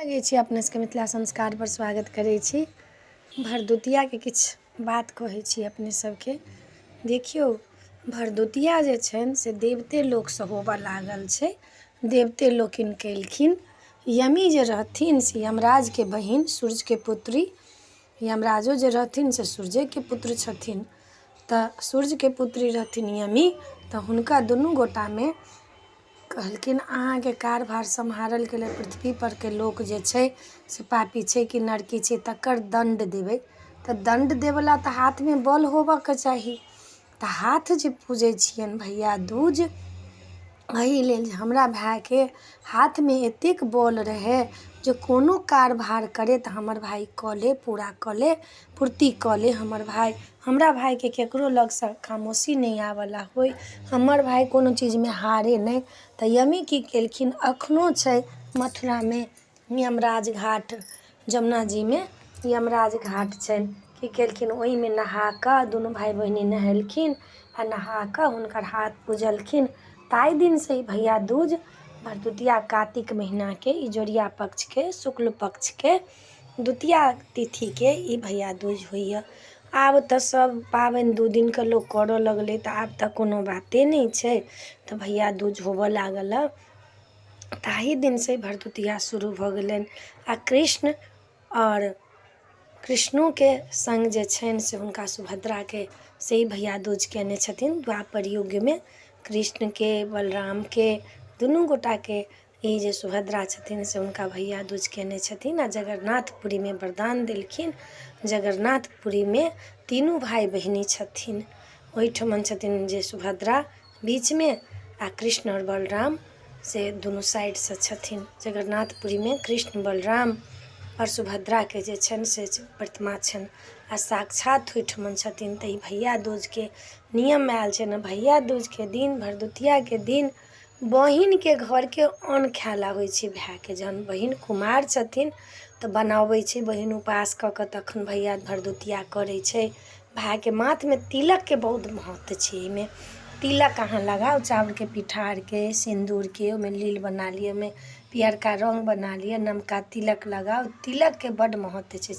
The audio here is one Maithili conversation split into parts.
लगै छी अपने सबके मिथिला संस्कारपर स्वागत करै छी। भरदुतियाके किछु बात कहै छी अपने सबके। देखियौ, भरदुतिया जे छनि से देवते लोकसँ होबऽ लागल छै। देवते लोकनि केलखिन। यमी जे रहथिन से यमराजके बहिन, सूर्यके पुत्री। यमराजो जे रहथिन से सूर्येके पुत्र छथिन। तऽ सूर्यके पुत्री रहथिन यमी, तऽ हुनका दुनू गोटामे कहलखिन, अहाँके कारभार सम्हारलके लेल पृथ्वीपरके लोक जे छै से पापी छै कि नरकी छै, तकर दण्ड देबै। तऽ दण्ड देबऽला तऽ हाथमे बल होबऽके चाही। तऽ हाथ जे पूजै छियनि भैया दूज एहि लेल जे हमरा भायके हाथमे एतेक बल रहै जे कोनो कारभार करय तऽ हमर भाय कऽ लै, पूरा कऽ लै, पूर्ति कऽ लै हमर भाय। हमरा भायके ककरो लगसँ खामोशी नहि आबऽला होइ, हमर भाय कोनो चीजमे हारै नहि। तऽ यमी की केलखिन, एखनो छै मथुरामे यमराज घाट, जमुना जीमे यमराज घाट छनि। की केलखिन, ओहिमे नहा कऽ दुनू भाय बहिनी नहेलखिन आ नहा कऽ हुनकर हाथ पूजलखिन। ताहि दिनसँ ई भैया दूज भरदुतिया कातिक महिनाके इजोरिया पक्षके शुक्ल पक्षके द्वितीया तिथिके ई भैया दूज होइए। आब तऽ सभ पाबनि 2 दिनके लोक करऽ लगलै, तऽ आब तऽ कोनो बाते नहि छै। तऽ भैया दूज होबऽ लागल हँ, ताहि दिनसँ भरदुतिया शुरू भऽ गेलनि। आ कृष्ण आओर कृष्णोके सङ्ग जे छनि से हुनका सुभद्राके से ई भैया दूज कयने छथिन। द्वापर युगमे कृष्णके बलरामके दुनू गोटाके ई जे सुभद्रा छथिन से हुनका भैया दूज कयने छथिन आ जगरनाथपुरीमे वरदान देलखिन। जगरनाथपुरीमे तीनू भाय बहिनी छथिन। ओहिठमन छथिन जे सुभद्रा बीचमे आ कृष्ण आओर बलराम से दुनू साइडसँ छथिन। जगरनाथपुरीमे कृष्ण बलराम आओर सुभद्राके जे छनि से प्रतिमा छनि आ साक्षात ओहिठमन छथिन। तऽ ई भैया दूजके नियम आयल छनि। भैया दूजके दिन भरदुतियाके दिन बहिनके घरके अन्न खाय लए होइ छै भायके। जहन बहिन कुमार छथिन तऽ बनाबै छै बहिन उपास कऽ कऽ, तखन भैया भरदुतिया करै छै। भायके माथमे तिलकके बहुत महत्व छै। एहिमे तिलक अहाँ लगाउ चाउरके पिठारके, सिन्दूरके, ओहिमे लील बना लिअ, ओहिमे पियरका रङ्ग बना लिअ, नमका तिलक लगाउ। तिलकके बड्ड महत्व छै।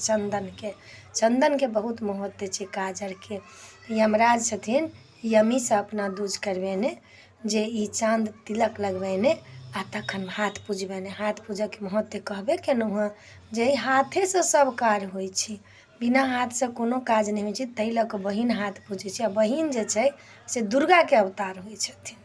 चन्दनके बहुत महत्व छै। काजरके यमराज छथिन यमीसँ अपना दूज करबेने जे ई चाँद तिलक लगबेने आ तखन हाथ पुजबेने। हाथ पूजयके महत्व कहबे केलहुँ हँ जे एहि हाथेसँ सभ कार्य होइ छै, बिना हाथसँ कोनो काज नहि होइ छै। ताहि लऽ कऽ बहिन हाथ पूजै छै। आ बहिन जे छै से दुर्गाके अवतार होइ छथिन।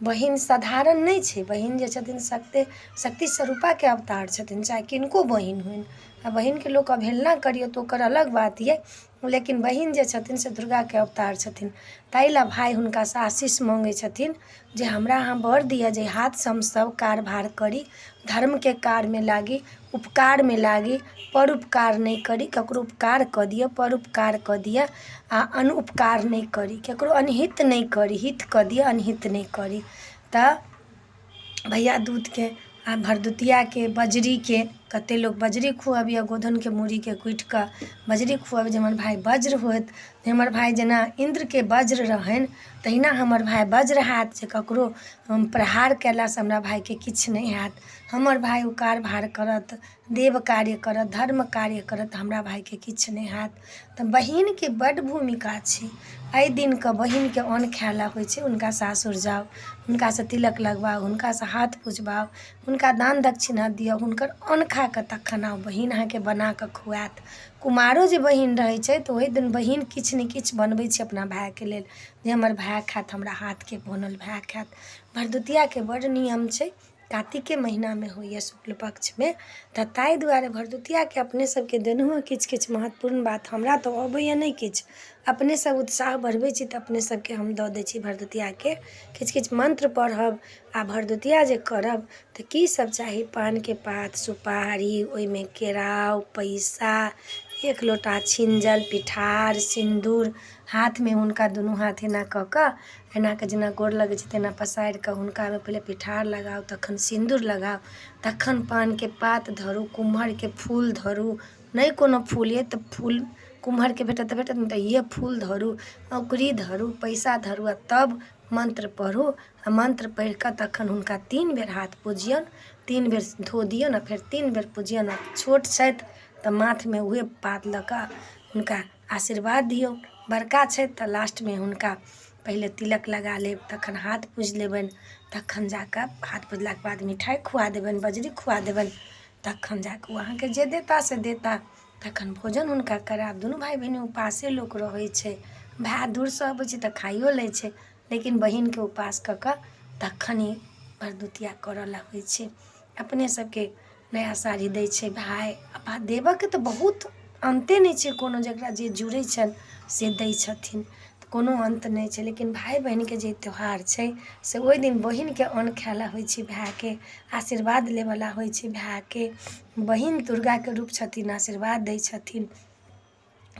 बहिन साधारण नहि छै। बहिन जे छथिन शक्ति शक्ति स्वरूपाके अवतार छथिन, चाहे किनको बहिन होइन। आ बहिनके लोक अवहेलना करियौ तऽ ओकर अलग बात यए, लेकिन बहिन जे छथिन से दुर्गाके अवतार छथिन। ताहि लए भाय हुनकासँ आशीष मङ्गै छथिन जे हमरा अहाँ वर दिअ जे हाथसँ हम सभ कारभार करी, धर्मके कार्यमे लागी, उपकारमे लागी, परोपकार नहि करी, ककरो उपकार कऽ दिअ, परोपकार कऽ दिअ आ अनुपकार नहि करी, ककरो अनहित नहि करी, हित कऽ दिअ, अनहित नहि करी। तऽ भैया दूधके आ भरदुतियाके बजरीके कतेक लोक बजरी खुअबैए, गोधनके मूड़ीके कुटि कऽ बजरी खुअबै जे हमर भाय वज्र होथि, जे हमर भाय जेना इन्द्रके वज्र रहनि तहिना हमर भाय वज्र हैत, जे ककरो हम प्रहार कयलासँ हमरा भायके किछु नहि हैत, हमर भाय ओ कारभार करत, देव कार्य करत, धर्म कार्य करत, हमरा भायके किछु नहि हैत। तऽ बहिनके बड्ड भूमिका छै। एहि दिनके बहिनके अन्न खाय लए होइ छै। हुनका सासुर जाउ, हुनकासँ तिलक लगबाउ, हुनकासँ हाथ पुजबाउ, हुनका दान दक्षिणा दिअ, हुनकर अन्न खा कऽ तखन आउ। बहिन अहाँके बना कऽ खुआयत। कुमारो जे बहिन रहै छै तऽ ओहि दिन बहिन किछु ने किछु बनबै छै अपना भायके लेल, जे हमर भाय खायत, हमरा हाथके बनल भाय खायत। भरदुतियाके बड्ड नियम छै। कातिके महिनामे होइए शुक्ल पक्षमे। तऽ ताहि दुआरे भरदुतियाके अपने सबके देलहुँ हँ किछु किछु महत्वपूर्ण बात। हमरा तऽ अबैए नहि किछु, अपने सब उत्साह बढ़बै छी तऽ अपने सबके हम दऽ दै छी। भरदुतियाके किछु किछु मन्त्र पढ़ब आ भरदुतिया जे करब तऽ की सब चाही? पानके पात, सुपारी, ओहिमे केराउ, पैसा, एक लोटा छिंजल पिठार, सिन्दूर। हाथमे हुनका दुनू हाथ एना कऽ कऽ, एना कऽ जेना गोर लगै छै तेना पसारि कऽ हुनकामे पहिले पिठार लगाउ, तखन सिन्दूर लगाउ, तखन पानके पात धरू, कुम्हरके फूल धरू। नहि कोनो फूल अइ तऽ फूल कुम्हरके भेटत तऽ भेटत, नहि तऽ इएह फूल धरू, औँकुरी धरू, पैसा धरू आ तब मन्त्र पढ़ू। आ मन्त्र पढ़ि कऽ तखन हुनका 3 बेर हाथ पुजियौन। 3 बेर धो दियौन आ फेर 3 बेर पुजियौन। आ छोट छथि तऽ माथमे उएह पात लऽ कऽ हुनका आशीर्वाद दियौ। बड़का छथि तऽ लास्टमे हुनका पहिले तिलक लगा लेब, तखन हाथ पूजि लेबनि, तखन जा कऽ हाथ पुजलाके बाद मिठाइ खुआ देबनि, बजरी खुआ देबनि, तखन जा कऽ ओ अहाँके जे देता से देता। तखन भोजन हुनका करायब। दुनू भाय बहिन उपासे लोक रहै छै। भाय दूरसँ अबै छै तऽ खाइयो लै छै, लेकिन बहिनके उपास कऽ कऽ तखन ई भरदुतिया करऽ लए होइ छै। अपने सबके नया साड़ी दै छै भाय। आ देबऽके तऽ बहुत अन्ते नहि छै कोनो, जकरा जे जुड़ै छनि से दै छथिन, तऽ कोनो अन्त नहि छै। लेकिन भाय बहिनके जे त्यौहार छै से ओहि दिन बहिनके अन्न खाय लए होइ छै, भायके आशीर्वाद लेबऽ लए होइ छै। भायके बहिन दुर्गाके रूप छथिन, आशीर्वाद दै छथिन।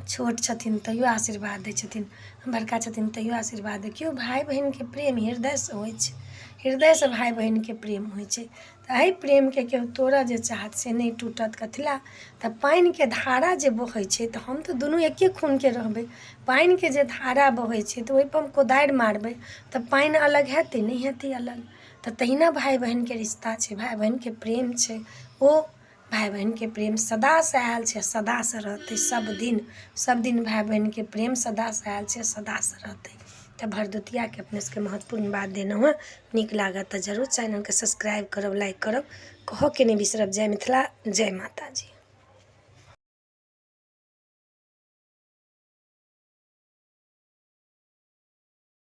छोट छथिन तैयो आशीर्वाद दै छथिन, बड़का छथिन तैयो आशीर्वाद। देखियौ, भाय बहिनके प्रेम हृदयसँ होइ छै, हृदयसँ भाय बहिनके प्रेम होइ छै। तऽ एहि प्रेमके केओ तोड़ऽ जे चाहत से नहि टूटत। कथी लए तऽ पानिके धारा जे बहै छै, तऽ हम तऽ दुनू एके खूनके रहबै। पानिके जे धारा बहै छै तऽ ओहिपर हम कोदारि मारबै तऽ पानि अलग हेतै? नहि हेतै अलग। तऽ तहिना भाय बहिनके रिश्ता छै, भाय बहिनके प्रेम छै। ओ भाय बहिनके प्रेम सदासँ आयल छै, सदासँ रहतै। सब दिन, सब दिन भाय बहिनके प्रेम सदासँ आयल छै, सदासँ रहतै। तऽ भरदुतियाके अपने सबके महत्वपूर्ण बात देलहुँ हँ। नीक लागत तऽ जरूर चैनलके सब्सक्राइब करब, लाइक करब, कहऽके नहि बिसरब। जय मिथिला, जय माताजी।